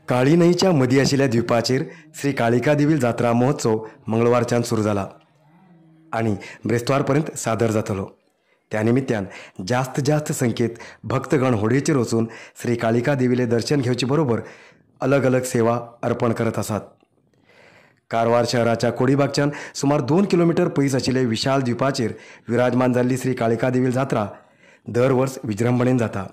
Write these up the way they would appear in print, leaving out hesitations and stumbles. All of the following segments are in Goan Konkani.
काळी न्हंयच्या मदीं आशिल्ल्या द्वीपाचेर श्री काळिका देवी जात्रा महोत्सव मंगळवारच्यान सुरू जाला आनी ब्रेस्तावार पर्यंत सादर जातलो। त्या निमित्यान जास्त जास्त संख्येत भक्तगण होडयेचेर वचून श्री काळिका देवीले दर्शन घेवचे बरोबर अलग अलग सेवा अर्पण करत आसात। कारवार शहराच्या कोडीबागच्यान सुमार 2 किलोमीटर पयस आशिल्ले विशाल द्वीपाचेर विराजमान जाल्ली श्री काळिका देवी जात्रा दर वर्स विजृंभणेन जाता।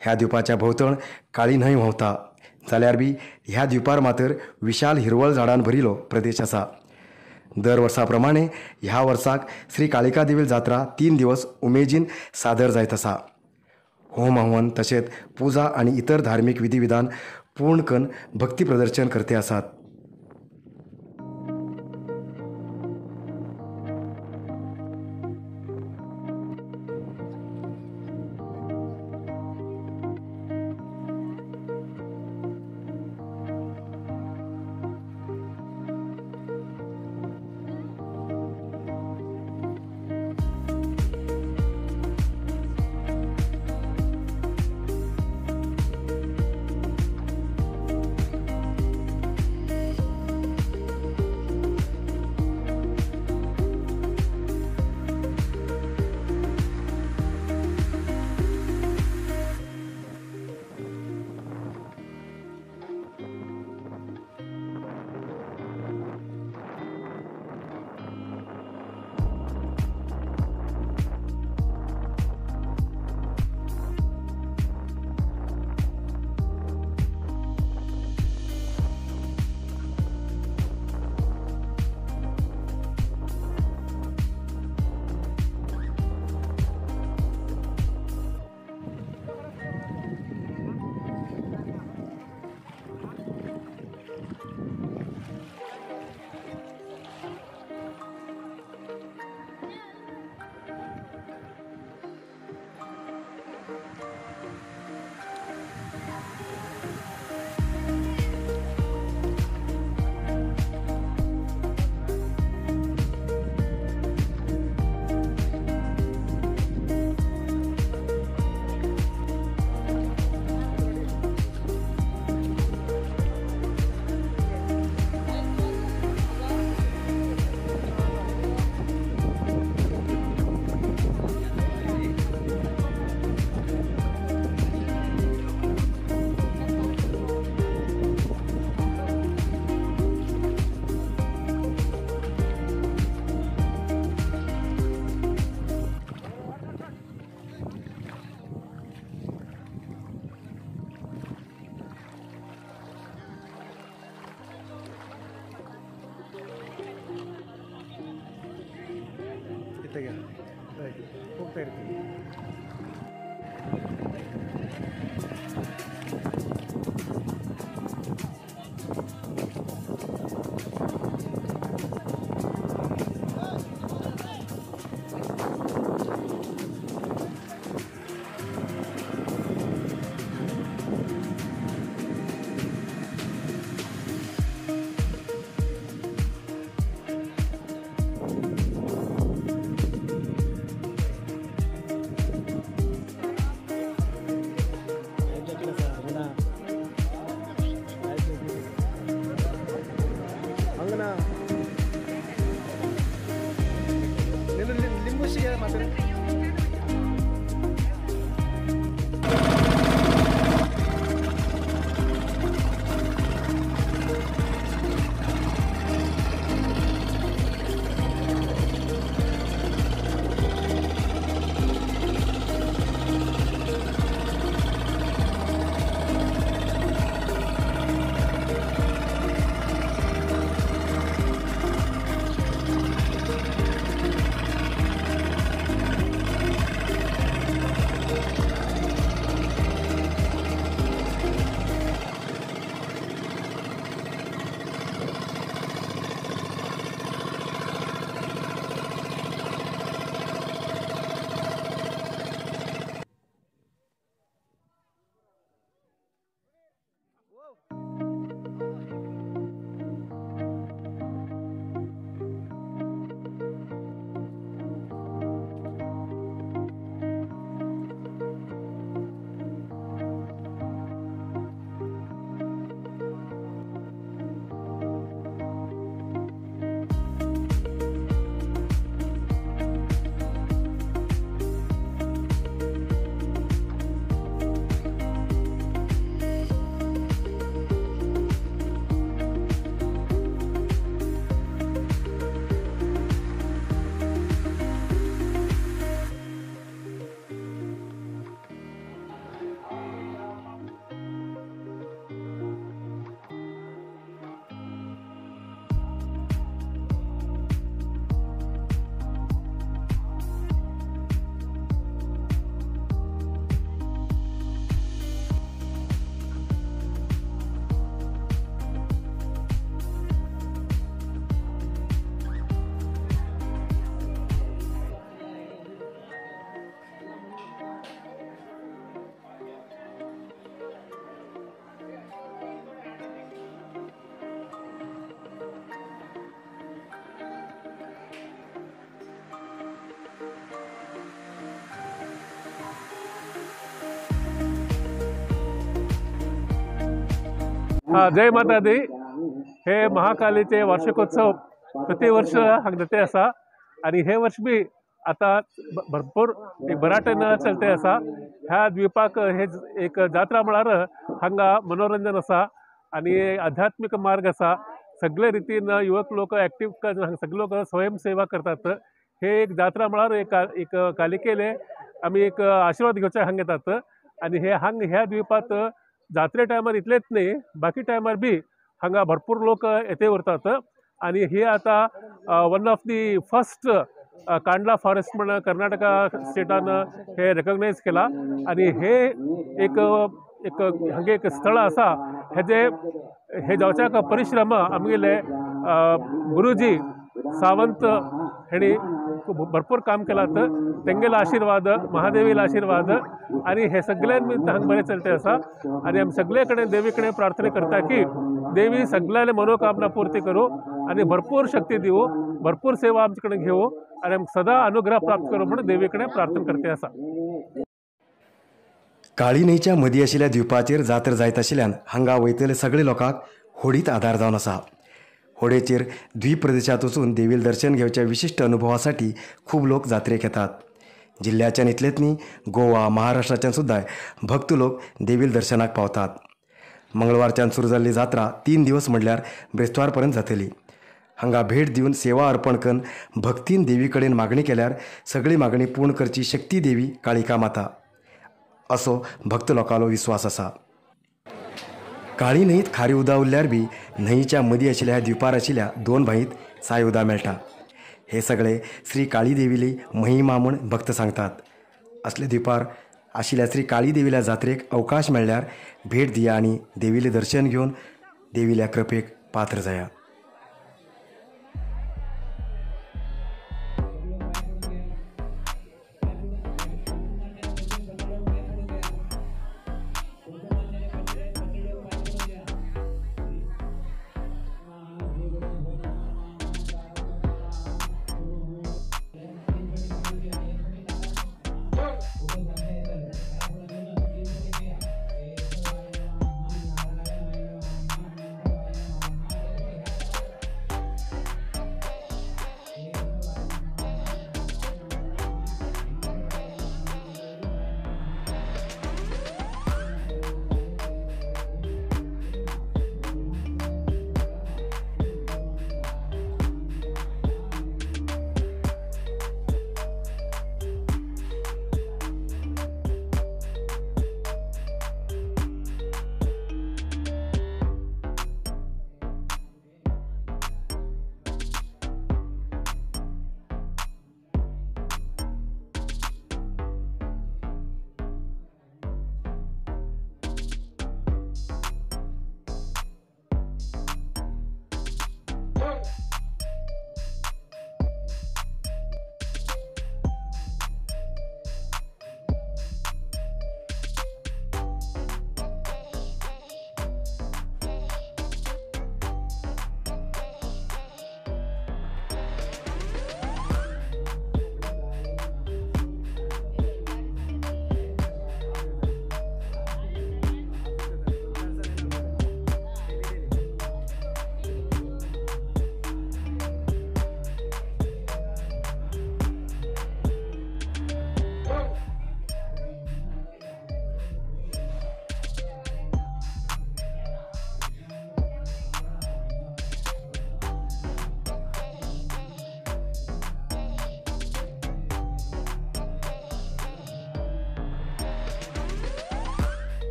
ह्या द्वीपाच्या भोंवतण काळी न्हंय व्हांवता जाल्यार बी ह्या द्वीपार मात्र विशाल हिरवळ झाडान भरिल्लो प्रदेश आसा। दर वर्सा प्रमाणे ह्या वर्साक श्री काळिका देवी जात्रा 3 दिवस उमेदीन सादर जायत आसा। होम हवन तशेंच पुजा आनी इतर धार्मीक विधिविधान पूर्ण करून भक्ती प्रदर्शन करते आसात। ಹೋಗ್ತಾ ಇರ್ತೀವಿ. जय माता दी. हे महाकालीचे वार्षिकोत्सव प्रतिवर्ष हांगा जाते आसा आनी हे वर्ष बी आता भरपूर एक भराटेन चलते आसा. ह्या द्वीपाक हे एक जात्रा म्हळ्यार हांगा मनोरंजन आसा आनी आध्यात्मीक मार्ग आसा. सगळे रितीन युवक लोक एक्टीव, सगळे लोक स्वयंसेवा करतात. हे एक जात्रा म्हळ्यार एक एक कालिकेले आमी एक आशिर्वाद घेवचे हांगा येतात. आनी हे हांग ह्या द्वीपात जात्रे टायमार इतलेच न्ही, बाकी टायमार बी हांगा भरपूर लोक येते उरतात. आनी हे आतां one of the first Kandla forest म्हण कर्नाटका स्टेटान हे रेकग्नायज केला. आनी हे एक एक हांगे एक स्थळ आसा. हेजे हे जावच्याक परिश्रम आमगेले गुरुजी सावंत हेणी भरपूर काम केलां. तेंगेलो आशिर्वाद, महादेवीला आशिर्वाद आनी हे सगळ्यान हांगा बरें चलते आसा. आनी आमी सगळे कडेन देवी कडेन प्रार्थना करता की देवी सगळ्याले मनोकामना पूर्ती करूं आनी भरपूर शक्ती दिवं, भरपूर सेवा आमचे कडेन घेवं आनी आमकां सदां अनुग्रह प्राप्त करूं म्हणून देवी कडेन प्रार्थना करते आसा. काळी न्हंयच्या मदीं आशिल्ल्या द्वीपाचेर जात्रा जायत आशिल्ल्यान हांगा वयतले सगळे लोकांक होडीत आदार जावन आसा. होडयेचेर द्वीप प्रदेशांत वचून देवील दर्शन घेवच्या विशिश्ट अनुभवासाठी खूब लोक जात्रेक येतात. जिल्ल्याच्यान इतलेच न्ही, गोवा महाराष्ट्राच्यान सुद्दां भक्त लोक देवील दर्शनाक पावतात. मंगळवारच्यान सुरू जाल्ली जात्रा 3 दिवस म्हणल्यार ब्रेस्तावार पर्यंत जातली. हांगा भेट दिवन सेवा अर्पण करून भक्तीन देवी कडेन मागणी केल्यार सगळी मागणी पूर्ण करची शक्ती देवी काळिका माता असो भक्त लोकांलो विस्वास आसा. काळी न्हंयत खारी उदक उरल्यार बी न्हंयच्या मदीं आशिल्ल्या ह्या द्वीपार आशिल्ल्या 2 भाईत साय उदक मेळटा. हे सगळे श्री काळी देवीली महिमा म्हूण भक्त सांगतात. असले द्वीपार आशिल्ल्या श्री काळी देवील्या जात्रेक अवकाश मेळ्ळ्यार भेट दिया आनी देवीलें दर्शन घेवन देवील्या कृपेक पात्र जाया.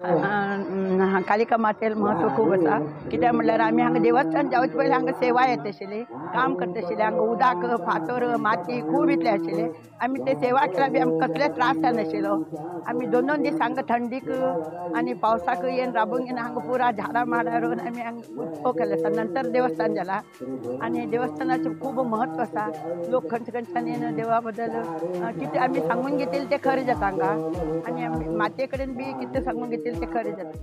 कालिका मातेल म्हत्व खूब आसा. कित्याक म्हणल्यार आमी हांगा देवस्थान जावचे पयलीं हांगा सेवा येता आशिल्ली, काम करता आशिल्ले. हांगा उदक, फातर, माती खूब इतले आशिल्ले. आमी ते सेवा केल्यार बी आमकां कसलेच त्रास जायनाशिल्लो. आमी दोन दोन दीस हांगा थंडीक आनी पावसाक येवन राबून घेवन हांगा पुरा झाडां माडां रोवन आमी हांगा उत्सव केल्ले आसा. नंतर देवस्थान जाला आनी देवस्थानाचें खूब म्हत्व आसा. लोक खंयच्या खंयच्यान येवन देवा बद्दल कितें आमी सांगून घेतले तें खरें जाता हांगा. आनी आमी मातये कडेन बी कितें सांगून घेतले तें खरें जाता.